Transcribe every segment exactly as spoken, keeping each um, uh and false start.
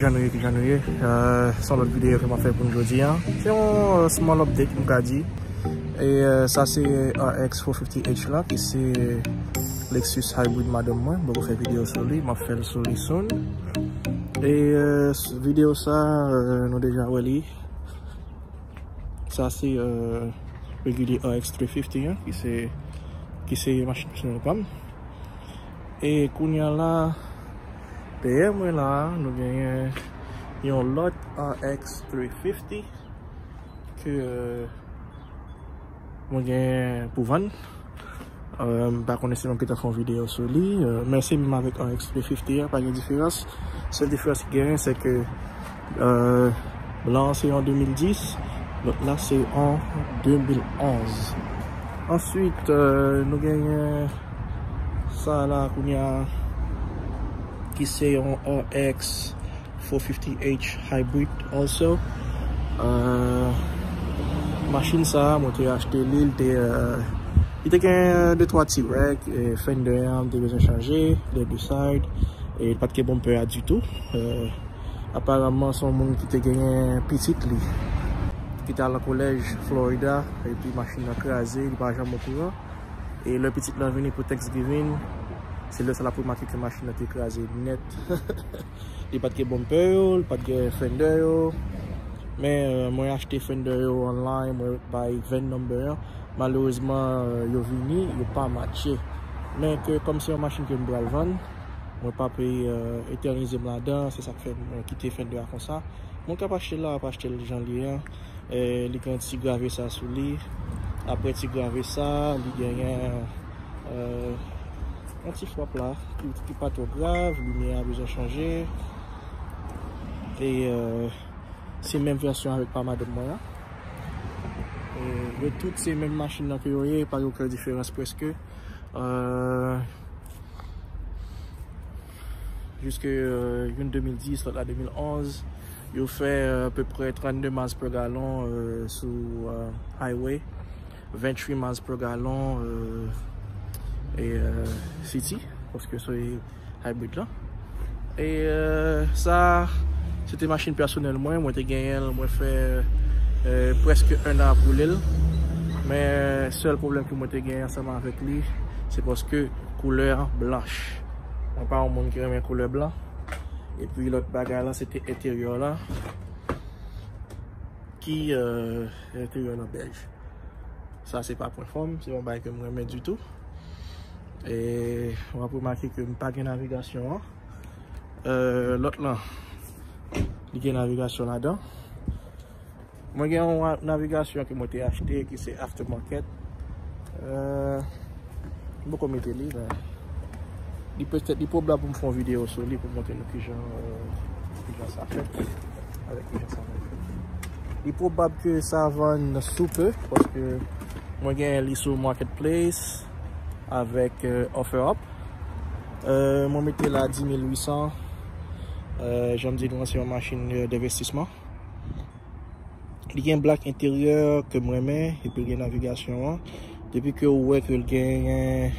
Kijan nou ye, kijan nou ye? Euh, se yon lòt videyo ke m ap fè pou nou jodi a. Se yon, euh, small update, m ka di. E, euh, sa se R X four fifty H la, ki se Lexus Hybrid madanm mwen. Mwen poko fè videyo sou li, m ap fè l sou li soon. E, euh, s-, videyo sa, euh, nou deja wè li. Sa se, euh, regilye R X three fifty an, ki se, ki se machin pèsonèl pa m. E kounye a la, dèyè mwen la, nou genyen yon lòt R X three fifty ke, euh, mwen genyen pou vann. Euh, m pa konnen si m ap gentan fè yon videyo sou li, euh, men se menm avèk R X three fifty a, pa gen diferans. Sèl diferans ki genyen, se ke, euh, blan an se an de mil dis, lòt la se an de mil onz. Answit, euh, nou genyen sa la kounye a, ki se yon R X four fifty H Hybrid also. Euh, machin sa, mwen te achte li, li te, euh, li te gen de twa ti règ, e fender an, m te bezwen chanje, les deux sides, e li pa t gen bumper a ditou. Euh, aparamman, se yon moun ki te genyen pitit li, ki te al nan kolèj Florida, epi machin nan kraze, li pa janm okouran. E lè pitit lan vini pou Thanksgiving, se lè sa l ap remake ke machin nan te kraze nèt. Li pa t gen bumper yo, li pa t gen fender yo. Men, euh, mwen achte fender yo online, mwen bay vin number an. Malerezman, euh, yo vini, yo pa matche. Men ke kòm se yon machin ke m pral vann, mwen pa pe, euh, etènize m ladan, se sa k fè mwen kite fender a konsa. Moun k ap achte l la, ap achte l jan l ye an. E, li gen ti grave sa sou li. Apre ti grave sa, li genyen, euh, yon ti frap la, ki, ki pa twò grav, limyè a bezwen chanje. E, euh, se menm vèsyon avèk pa madanm mwen an. E, yo tout se menm machin nan ke yo ye, pa gen okenn diferans prèske. Euh, Jiske, euh, youn de mil dis, lòt la de mil onz. Yo fè, euh, apeprè trannde miles per gallon, euh, sou, euh, highway, venntuit miles per gallon, euh, e, euh, city, paske se hybrid la. E, euh, sa, se te machin pèsonèl mwen, mwen te genyen l, mwen fè, euh, prèske en an ap woule l. Men sèl pwoblèm ke mwen te genyen ansanm avèk li, se paske koulè an blanch. Mwen pa yon moun ki renmen koulè blan. Epi lòt bagay la, se te enteryè la. Ki, euh, enteryè la bèj. Sa, se pa pwen fò m, se yon bagay ke m renmen ditou. E w ap remake ke m pa gen navigasyon an. Euh, lòt lan, li gen navigasyon ladan. Mwen gen yon a-, navigasyon ke mwen te achte, ki se aftermarket. Euh, m poko mete li, men li petèt, li pwobab pou m fè yon videyo sou li pou montre nou kijan, euh, kijan sa fèt, avèk kijan sa fèt. Li pwobab ke sa vann sou pe, paske mwen gen li sou Marketplace avèk, euh, OfferUp. Euh, mwen mete la dis mil uit san. Euh, jan m di nou an, se yon machin, euh, denvestisman. Li gen black enteryè ke m renmen, epi l gen navigasyon an. Depi ke w wè ke l genyen,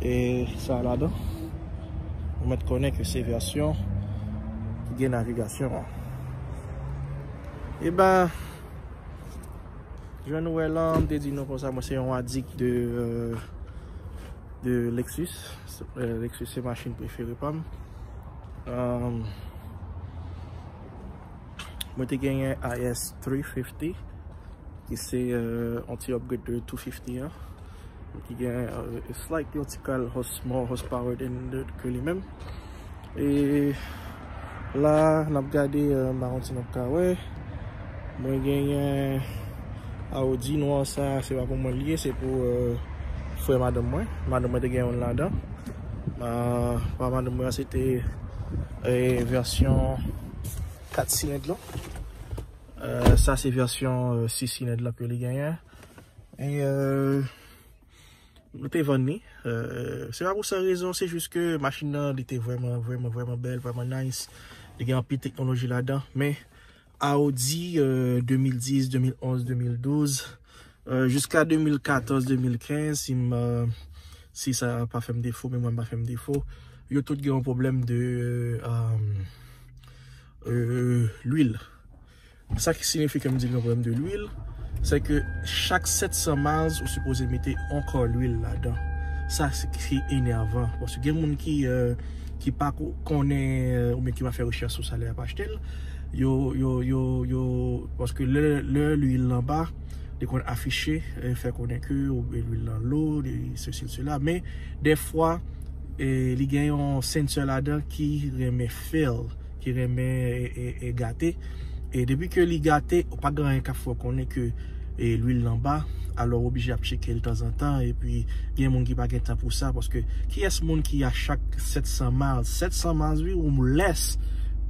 e, sa ladan, ou mèt konnen ke se vèsyon ki gen navigasyon an. E ben, jan nou wè la, m te di nou konsa, mwen se yon adik de, euh, de Lexus. Euh, Lexus se machin prefere pa m. Euh, Mwen te genyen I S three fifty, ki se, euh, yon ti upgrade de two fifty an, ki gen, euh, slight, yon ti kal horse, more horsepower than the, ke li menm. E la, n ap gade, euh, m pa konn si n ap ka wè. Mwen genyen Audi nwa sa, se pa pou mwen li ye, se pou, euh, frè madanm mwen. Madanm mwen te gen youn ladan. Ma, pa madanm mwen, se te, euh, vèsyon kat silend lan. Euh, sa se vèsyon, euh, sis silend lan ke li genyen. E, euh, nou te vann li. Euh, se pa pou sa rezon, se jis ke machin nan, li te vrèman, vrèman, vrèman bèl, vrèman nice. Li gen anpil teknoloji ladan, men Audi, euh, de mil dis, de mil onz, de mil douz, euh, jiska de mil katòz, de mil kenz, si m, euh, si sa pa fè m defo, memwa m pa fè m defo, yo tout gen yon pwoblèm de, euh, euh, lwil. Sa ki siyifi ke m di l gen pwoblèm de lwil, se ke chak sèt san miles, ou sipoze mete yon kò lwil ladan. Sa se ki enèvan. Paske gen moun ki, euh, ki pa ko-, konnen, euh, oubyen ki pa fè rechèch sou sa lè y ap achte l. Yo, yo, yo, yo, paske lè, lè lwil lan ba, li konn afiche, e fè konnen ke oubyen lwil lan lo, li sesi, sela. Men, dèfwa, e li gen yon sensè ladan ki renmen fail, ki renmen, e, e, e gate. E depi ke li gate, ou pa gen anyen k ap fè w konnen ke, e, lwil lan ba. Alò, ou oblije ap tcheke l tanzantan. Epi, gen moun ki pa gen tan pou sa, paske kiyès moun ki a chak sèt san miles, sèt san miles, wi, ou lès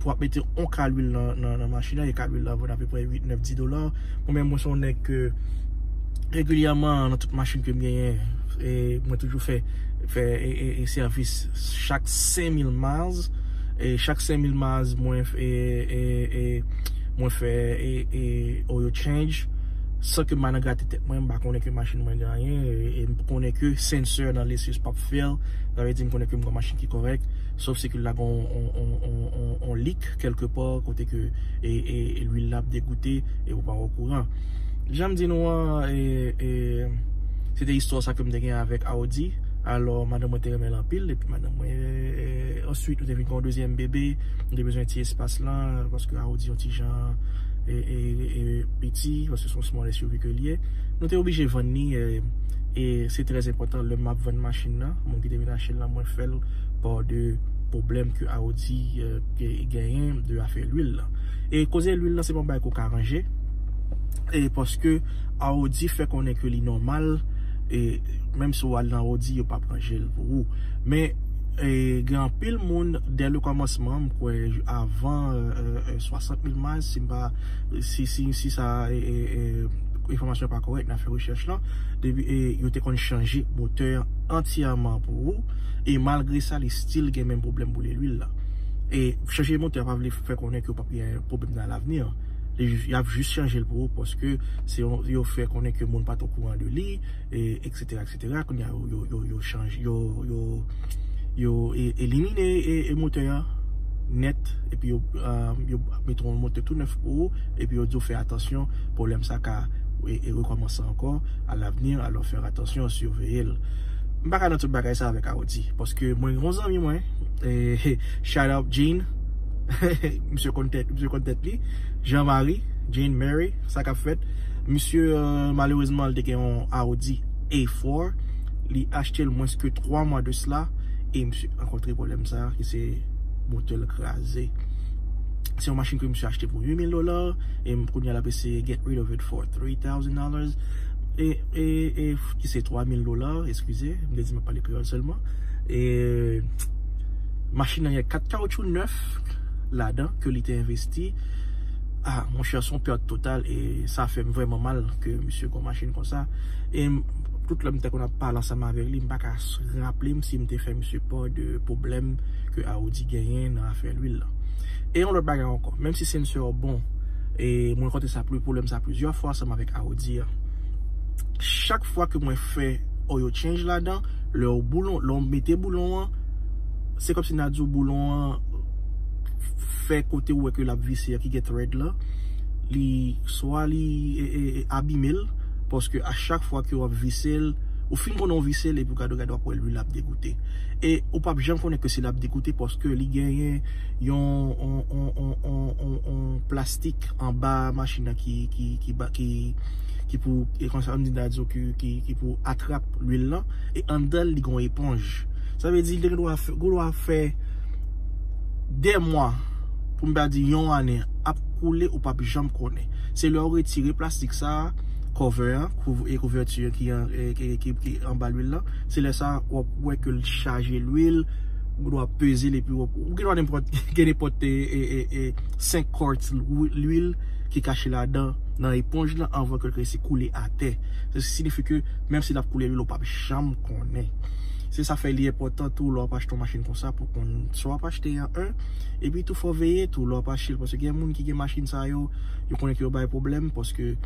pou ap mete yon ka lwil nan, nan, nan machin nan, e ka lwil lan vann apeprè uit, nèf, dis dola. Mwen menm, mwen se yon nèg ke regilyèman, nan tout machin ke m genyen, e mwen toujou fè, fè, e, e, e sèvis chak senk mil miles. E chak senk mil miles, mwen, e, e, e, mwen fè, e, e, oil change. San ke m pa nan grate tèt mwen, m pa konnen ke machin mwen gen anyen, e, e m konnen ke sensè nan lesiv p ap fail. Sa vle di m konnen ke m gen yon machin ki kòrèk, sof si ke l la gen yon, yon, yon, yon, yon, yon leak kèlke pa, kote ke, e, e, e lwil la ap degoute, e ou pa okouran. Jan m di nou an, e, e, se te istwa sa ke m te gen avèk Audi. Alò, madanm mwen te renmen l anpil, epi madanm mwen, e, answit, nou te vin gen yon dezyèm bebe, nou te bezwen ti espas lan, paske Audi yon ti jan, e, e, e, piti, paske se yon small S U V ke l ye. Nou te oblije vann li, e, e se trè enpòtan, lè m ap vann machin nan, moun ki te vin achte l lan, mwen fè l pa de pwoblèm ke Audi, e, ke genyen de afè lwil lan. E koze lwil lan, se pa yon bagay ke w ka ranje. E paske Audi fè konnen ke li nòmal, e menm si w al nan Audi, yo p ap ranje l pou ou. Men, e, gen anpil moun, dè le kòmansman, m kwè avan, e, e, e, swasant mil miles, si m pa, si, si, si sa, e, e, e, enfòmasyon pa kòrèk, n a fè rechèch lan, depi, e, yo te konn chanje motè an antyèman pou ou, e malgre sa, li still gen menm pwoblèm boule lwil la. E chanje motè a pa vle fè konnen ke w p ap gen pwoblèm nan lavni. Li, y ap jis chanje l pou ou, paske se yon, yo fè konnen ke moun pa t okouran de li, e, etsetera, etsetera. Kounye a, yo, yo, yo, yo chanje, yo, yo, yo e, elimine, e, e motè a nèt, epi yo, e, yo mete yon motè tou nèf pou ou, epi yo di w fè atansyon, pwoblèm sa ka, e, e rekòmanse ankò alavni, alò fè atansyon, siveye l. M pa ka nan tout bagay sa avèk Audi, paske mwen gen yon zanmi mwen, e, shout out Jean, misye konn tèt, misye konn tèt li, Jean Marie, Jean Mary, sa k ap fèt. Misye, e, malerezman, li te gen yon Audi A four, li achte l mwens ke twa mwa de sela, e misye rankontre pwoblèm sa, ki se motè l kraze. Se yon machin ke misye achte pou uit mil dola, e m, kounye a l ap eseye get rid of it for three thousand dollars, e, e, e, ki se twa mil dola, eskize, m te di m ap pale kreyòl sèlman. E machin nan gen kat kawotchou nèf ladan ke li te envesti. Ah, monchè, se yon pèt total, e sa fè m vrèman mal ke misye gen yon machin konsa. E m, tout lè m te konn ap pale ansanm avèk li, m pa ka s-, raple m si m te fè misye pa de pwoblèm ke Audi genyen nan afè lwil la. E yon lòt bagay ankò, menm si sensè yo bon, e mwen rankontre sa pli, pwoblèm sa plizyè fwa ansanm avèk Audi a. Chak fwa ke mwen fè oil change ladan, lè w boulon, lè w mete boulon an, se kòmsi n a di w boulon an fè kote w wè ke l ap vise a ki gen thread la, li swa li, e, e, e, abime l, paske a chak fwa ke w ap vise l, ou fin konnen w vise l, epi w gade, w gade, w ap wè lwil ap degoute. E ou p ap janm konnen ke si l ap degoute, paske li genyen yon, on, on, on, on, on, on plastik anba machin nan ki, ki, ki, ba- ki, ki pou, e konsa, m di, ki, ki, ki pou atrap lwil lan, e anndan l, li gen yon eponj. Sa vle di, li te gen dwa fè, gen dwa fè dè mwa, pou m pa di yon ane, ap koule, ou p ap janm konnen. Se lè w retire plastik sa, cover an, kouv-, e kouvèti an ki an, e, ki, ki, ki anba lwil lan, se lè sa w ap wè ke l chaje lwil, ou dwa peze l epi w ap, ou gen dwa nenpòt, gen nenpòt, e, e, e, e, senk kòt lwi-, lwil ki kache ladan, nan eponj lan, anvan ke l resi koule atè. Sa siyifi ke, menm si l ap koule lwil, ou p ap janm konnen. Se sa fè li enpòtan tou, lè w ap achte yon machin konsa, pou konn sa w ap achte a, en, epi tou fò veye tou, lè w ap achte l, paske gen moun ki gen machin sa yo, yo konnen ke yo bay pwoblèm, paske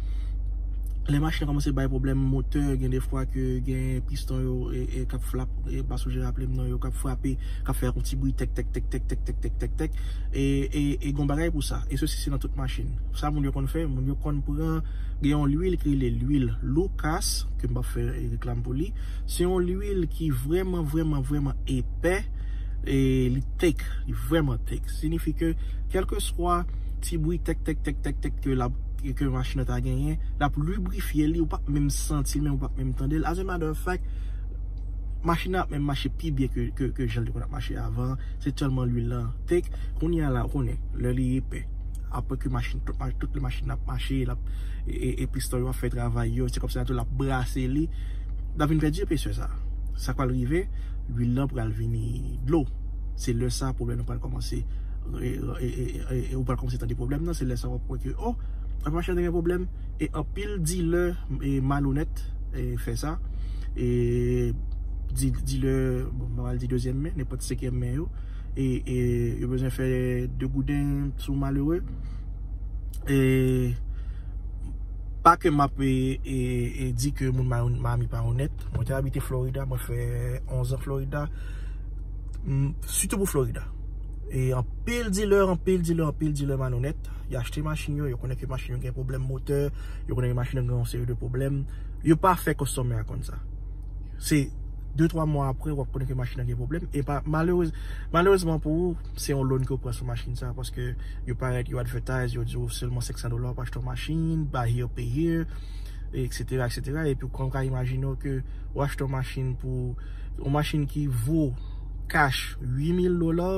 lè machin nan kòmanse bay pwoblèm motè, gen de fwa ke gen piston yo e, e, k ap flap, e, m pa sonje raple m non yo, k ap frape, k ap fè yon ti bri tèk, tèk, tèk, tèk, tèk, tèk, tèk, tèk, tèk, e, e, e gon bagay pou sa. E sesi se nan tout machin. Sa moun yo konn fè, moun yo konn pran, gen yon lwil ki rele lwil Lucas, ke m p ap fè reklam pou li. Se yon lwil ki vrèman, vrèman, vrèman epè, e li thick, li vrèman thick. Siyifi ke, kèlkeswa ti bri tèk, tèk, tèk, tèk, tèk ke l ap, ke machin nan ta genyen, l ap librifye li, ou p ap menm santi l, menm ou p ap menm tande l. As a matter of fact, machin nan ap menm mache pi byen ke, ke, ke jan l te konn ap mache avan. Se tèlman lwil lan thick. Kounye a la, ou konnen, lè li epè, apre ke machin, tout, ma- tout lè machin nan ap mache, l ap, e, e, e piston yo ap fè travay yo, se kòmsi tou l ap brase li, l ap vin pèdi epesè sa. Sa k pral rive, lwil lan pral vini dlo. Se lè sa pwoblèm nan pral kòmanse, e, e, e, e, e, ou pral kòmanse tande pwoblèm nan, se lè sa w ap wè ke, oh, machin nan te gen pwoblèm. E anpil dilè, e, malonèt, e, fè sa. E di, dilè, bon, m pa pral di dezyèm men, nenpòt senkyèm men yo. E, e yo bezwen fè de gouden sou malere. E pa ke m ap, e, e, e di ke moun Miami pa onèt. Mwen te abite Florida, mwen fè onz an Florida. M, sitou pou Florida. E anpil dilè, anpil dilè, anpil dilè malonèt. Y achte machin yo, yo konnen ke machin yo gen pwoblèm motè, yo konnen ke machin nan gen yon seri de pwoblèm. Yo pa fè konsomè a konn sa. Se de twa mwa apre, w ap konnen ke machin nan gen pwoblèm. E pa, malerez, malerezman pou ou, se yon loan ke w pran sou machin sa, paske yo parèt, yo advertise, yo di w sèlman senk san dola, w ap achte yon machin, buy here, pay here, etsetera, etsetera. Epi w ka imajine w ke w achte yon machin pou, yon machin ki vo cash uit mil dola,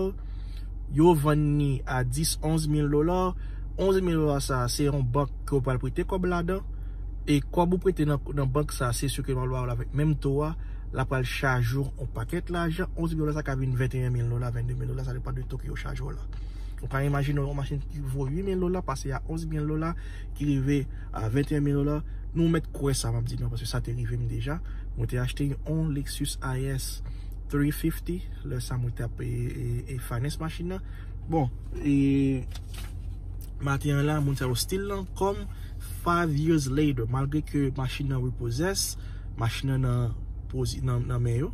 yo vann ni a dis, onz mil dola. Onz mil dola sa, se yon bank ke w pral prete kòb ladan. E kòb ou prete nan, nan bank sa, se si ke l pral ba w l avèk menm to a, l ap pral chaje w yon pakèt lajan. Onz mil dola sa ka vin venteyen mil dola, vennde mil dola, sa depann de to ke yo chaje w la. Ou ka imajine yon machin ki vo uit mil dola, pase a onz mil dola, ki rive a venteyen mil dola. Nou mèt kwè sa m ap di nou, paske sa te rive m deja. Mwen te achte yon Lexus I S three fifty, lè sa mwen t ap, e, e, e finance machin nan. Bon, e maten an la, moun sa yo still nan kò m, five years later, malgre ke machin nan repossess, machin nan nan, pozi- nan, nan men yo.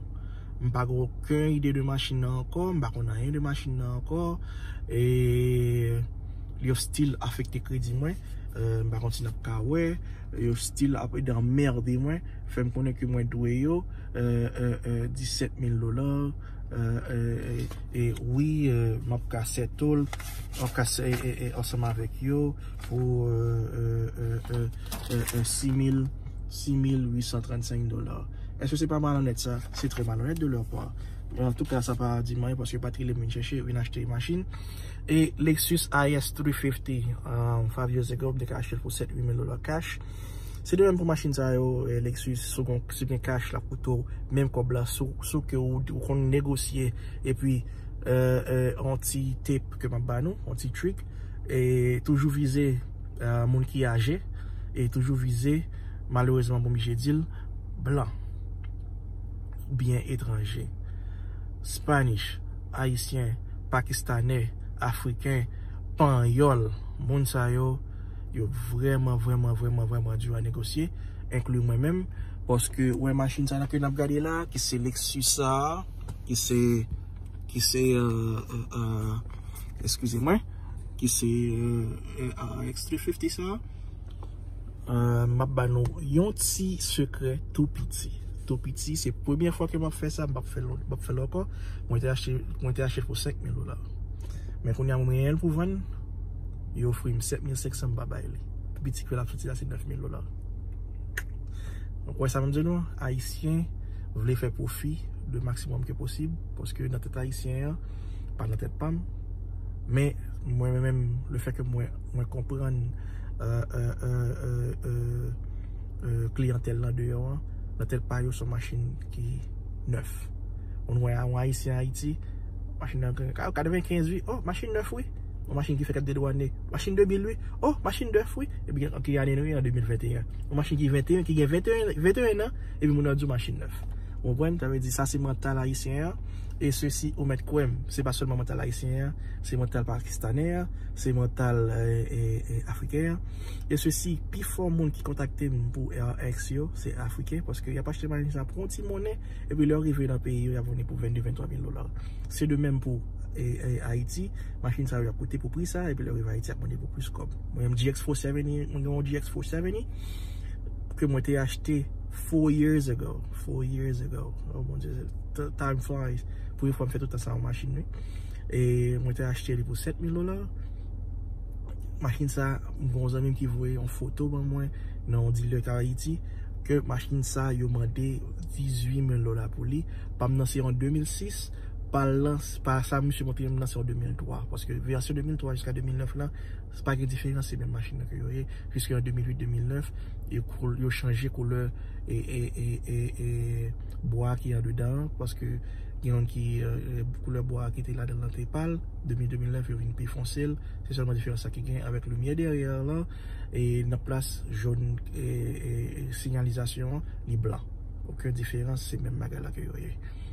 M pa gen okenn ide de machin nan ankò, m pa konn anyen de machin nan ankò. E yo still afekte kredi mwen. E, m pa konn si n ap ka wè. Yo still ap ede anmède mwen, fè m konnen ke mwen dwe yo, e, e, e, disèt mil dola. E, e, e, e wi, e, m ap ka settle, m ap ka se- e, e, e, ansanm avèk yo pou, e, e, e, e, e, e, sis mil, sis mil uit san trannsenk dola. Èske se pa malonèt sa? Se trè malonèt de leur part. Antouka, sa pa di m anyen paske yo pa t rele m vin chèche, vin achte machin. E Lexus I S three fifty, um, five years ago, m te ka achte l pou sèt, uit mil dola cash. Se de menm pou machin sa yo, e, Lexus, si w gen, si w gen cash, l ap koute w menm kòb la, sou, sou ke ou, ou konn negosye, epi, e, e, yon ti tip ke m ap ba nou, yon ti trick, e toujou vize, e, moun ki aje, e toujou vize, malerezman, bon, m oblije di l, blan, oubyen etranje, Spanish, Ayisyen, Pakistanè, Afriken, Panyòl, moun sa yo, yo vrèman, vrèman, vrèman, vrèman di a negosye, enkli mwen menm, paske, wè, machin sa la ke n ap gade la, ki se Lexus sa, ki se, ki se, e, e, e, eskize mwen, ki se, e, e, R X three fifty sa, e, m ap ba nou yon ti sekrè tou piti. Tou piti, se premye fwa ke m ap fè sa, m p ap fè l, m p ap fè l ankò. Mwen te achte, mwen te achte l pou senk mil dola. Men kounye a, mwen gen l pou vann, yo ofri m sèt mil senk san, m pa bay li. Pi piti ke l ap soti la, se nèf mil dola. Donk, wè sa m di nou, Ayisyen vle fè pwofi le maksimòm ke posib, paske nan tèt Ayisyen an, pa nan tèt pa m, men mwen menm, le fè ke mwen, mwen konprann, e, e, e, e, e, e, kliyantèl lan deyò an, nan tèt pa yo, se yon machin ki nèf. Moun wè yon Ayisyen Ayiti, machin nan gen katrevenkenz wi. Oh, machin nèf wi. Yon machin ki fèk ap dedwane. Machin de mil wi. Oh, machin nèf wi. Epi gen ki ane nou ye, an de mil venteyen. Yon machin ki venteyen, ki gen venteyen, venteyen an, epi moun nan di w machin nèf. Ou konprann? Sa vle di sa se mantal Ayisyen an. E sesi, ou mèt kwè m, se pa sèlman mantal ayisyen an, se mantal pakistanè an, se mantal, e, e, e, afriken an. E sesi, pifò moun ki kontakte m pou R X yo, se afriken, paske y ap achte machin sa pou yon ti monnen, epi lè yo rive nan peyi yo, y ap vann li pou vennde, venntwa mil dola. Se de menm pou, e, e, Ayiti, machin sa yo y ap koute pou pri sa, epi lè yo rive Ayiti, y ap vann li pou plis kòb. Mwen menm, G X four seventy, mwen gen yon G X four seventy, ke mwen te achte four years ago. Four years ago. Oh mon Dieu, t- time flies. Premye fwa m fè tout tan sa yon machin, wi. E mwen te achte li pou sèt mil dola. Machin sa, m gen yon zanmi m ki voye yon foto ban mwen nan yon dealer k Ayiti, ke machin sa, yo mande dizuit mil dola pou li. Pa m nan se an de mil sis, pa l lan, pa sa misye montre m nan se an de mil twa. Paske vèsyon de mil twa jiska de mil nèf la, se pa gen diferans, se menm machin nan ke yo ye. Piske an de mil uit, de mil nèf, yo, kou- yo chanje koulè e, e, e, e, e bwa ki andedan an, paske gen youn ki, e, e, koulè bwa ki te ladan l lan te pal, de mil, de mil nèf, yo vin pi fonse l. Se sèlman diferans sa ki gen avèk limyè dèyè a lan, e nan plas jòn, e, e, e sinyalizasyon an, li blan. Okenn diferans, se menm bagay la ke yo ye.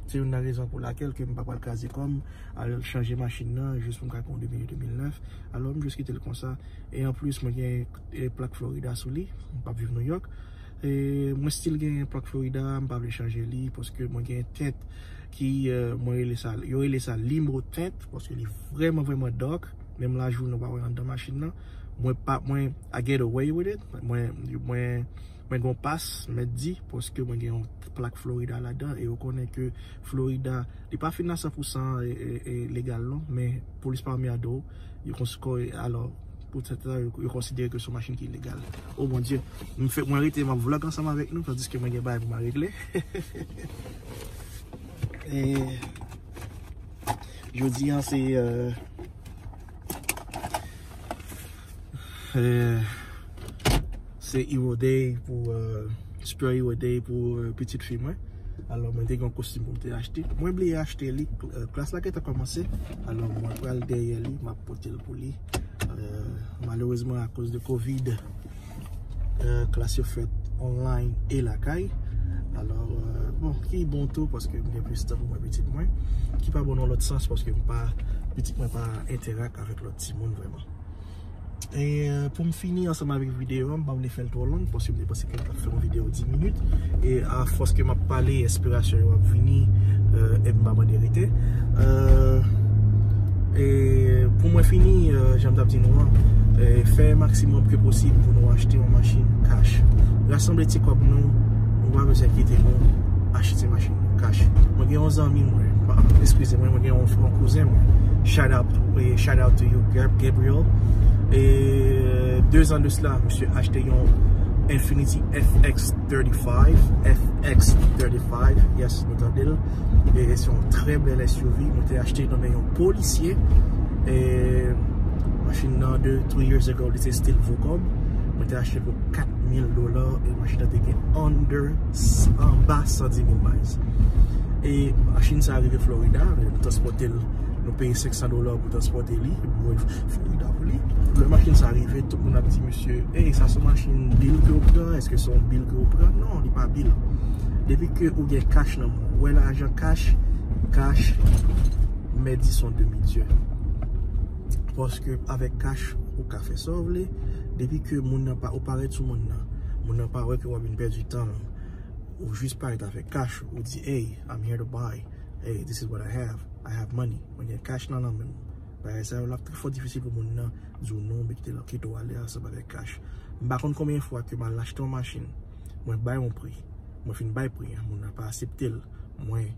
Se youn nan rezon pou lakèl ke m pa pral kraze kò m al chanje machin nan jis pou m ka pran de mil, de mil nèf. Alò, m jis kite l konsa. E anplis, mwen gen, e, plak Florida sou li. M p ap viv New York. E mwen still gen plak Florida, m pa vle chanje li, paske mwen gen tent ki, e, mwen rele sa, yo rele sa limo tent, paske li vrèman, vrèman dark. Menm lajounen, ou pa wè anndan machin nan. Mwen pa, mwen, I get away with it. Mwen, mwen, mwen gon pas, mèt di, paske mwen gen yon plak Florida ladan, e ou konnen ke Florida, li pa fin a san pou san, e, e, e, legal non, men polis pa anmède w, yo konsikò, alò, poutèt sa, yo, yo konsidere ke se yon machin ki ilegal. Oh mon Dieu, m fè, mwen rete, m ap vlog ansanm avèk nou, tandiske mwen gen bagay pou mwen regle. E, jodi an, se, e, e, se Hero Day pou, e, Super Hero Day pou, e, pitit fi mwen. Alò, mwen te gen yon kostim pou m te achte. Mwen bliye achte li. E, klas la gentan kòmanse. Alò, mwen pral dèyè li. M ap pote l pou li. E, malerezman, akoz de kovid, e, klas yo fèt online e lakay. Alò, e, bon, ki bon tou, paske m gen plis tan pou mwen pitit mwen. Ki pa bon nan lòt sans, paske m pa, pitit mwen pa enterak avèk lòt timoun vrèman. E, e, pou m fini ansanm avèk videyo a, m pa vle fè l twò long, paske m te panse ke m t ap fè yon videyo dis minit. E afòs ke m ap pale, enspirasyon yo ap vini, e, e m pa mande rete. E, e pou mwen fini, e, jan m t ap di nou an, e, fè maksimòm ke posib pou nou achte yon machin kach. Rasanble ti kòb nou, nou pa bezwen kite nou achte machin kach. Mwen gen yon zanmi mwen, pa, eskize mwen, mwen gen yon, yon kouzen mwen. Shout out, e, shout out to you, Gab-, Gabriel. E, de zan de sila, misye achte yon Infiniti F X thirty-five, F X thirty-five, yes, nou tande l. E se yon trè bèl S U V, mwen te achte nan men yon polisye. E machin nan de, three years ago, li te still vo kòb. Mwen te achte pou kat mil dola, e machin nan te gen under, anba san di mil miles. E machin sa rive Florida, nou transpòte l, nou peye senk san dola pou transpòte li, mwen Florida pou li. Lè machin sa rive, tout moun ap di, "Mesye, ey, sa se yon machin bil ke w pran? Èske se yon bil ke w pran?" Non, li pa bil. Depi ke ou gen kach nan men w, ou wè lajan kach, kach, mèt di se yon demi dye. Paske avèk kach, ou ka fè sa w vle. Depi ke moun nan pa, ou parèt sou moun nan, moun nan pa wè ke w ap vin pèdi tan l. Ou jis parèt avèk kach, ou di, "Hey, I'm here to buy. Hey, this is what I have. I have money." Mwen gen kach nan, nan men m. Bagay sa yo, l ap trè fò difisil pou moun nan di w non, oubyen kite l, kite w ale ansanm avèk kach. M pa konn konbyen fwa ke m al achte yon machin, mwen bay yon pri. Mwen fin bay pri an, moun nan pa aksepte l. Mwen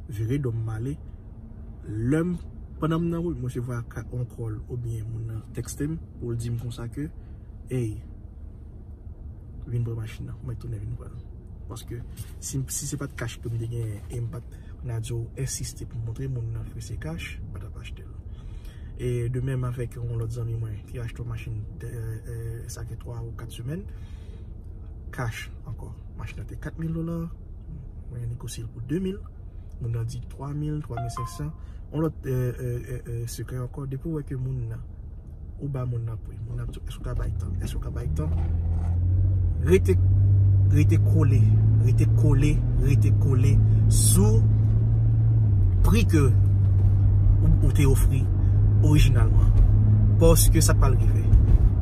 vire do m, m ale. Lè m, pandan m nan wout, m resevwa ka-, yon call oubyen moun nan tekste m pou l di m konsa ke, "Ey, vin pran machin nan, mwen tounen vin pran l." Paske si, si se pa t kach ke m te genyen e m pa t, kounya di w, ensiste pou m montre moun nan ke se kach, m pa t ap achte l. E de menm avèk yon lòt zanmi mwen ki achte yon machin, e, e, sa gen twa ou kat semèn, kach ankò. Machin nan te kat mil dola, mwen negosye l pou de mil. Moun nan di twa mil, twa mil senk san. Yon lòt, e, e, e, e, sekrè ankò, depi w wè ke moun nan, ou ba moun nan pri, moun nan ap di w, èske w ka bay tan? Èske w ka bay tan? Rete, rete kole, rete kole, rete kole sou pri ke ou, ou te ofri orijinalman. Paske sa pral rive.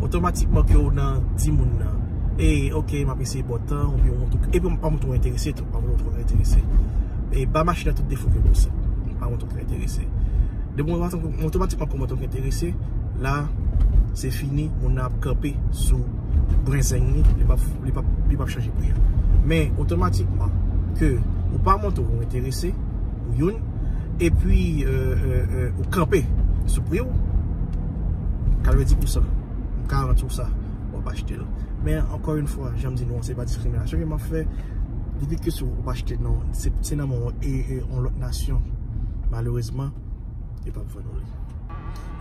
Otomatikman ke ou nan di moun nan, e, ok, m ap eseye bò tan, oubyen ou montre, epi pa montre w enterese tou, pa montre w enterese. E ba machin nan tout defo ke posib. Pa montre w enterese. Depi w otomatikman kòmanse w enterese, la, se fini, moun nan ap kanpe sou brenzeng li, li p ap, li p ap, li p ap chanje pri a. Men, otomatikman, ke ou pa montre w enterese, ou youn, epi, euh, euh, euh, ou kanpe sou pri w, kalvedi pou sa, m garanti w sa, w ap achte l. Men, ankò yon fwa, jan m di nou an, se pa diskriminasyon ke m ap fè. Depi ke si w ap achte nan, se, se nan men yon, e, e, yon lòt nasyon, malerezman, yo p ap vann ou li.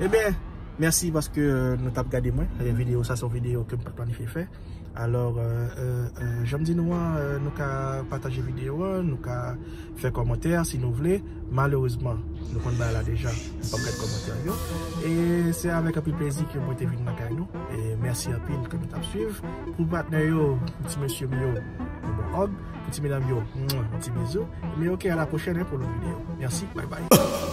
Ebyen, mèsi paske, euh, nou t ap gade mwen. E, videyo sa se yon videyo ke m pa t planifye fè. Alò, euh, euh, euh, jan m di nou an, euh, nou ka pataje videyo an, nou ka fè kòmantè si nou vle. Malerezman, nou konn bagay la deja, m p ap gade kòmantè yo. E se avèk anpil plezi ke mwen te vin nan kay nou. E mèsi anpil ke nou t ap swiv. Pou patnè yo, pou ti mesye m yo, yon bon hug. Pou ti medam yo, yon ti bizou. Men ok, a la pwochèn, hein, pou lòt videyo. Mèsi, bye bye.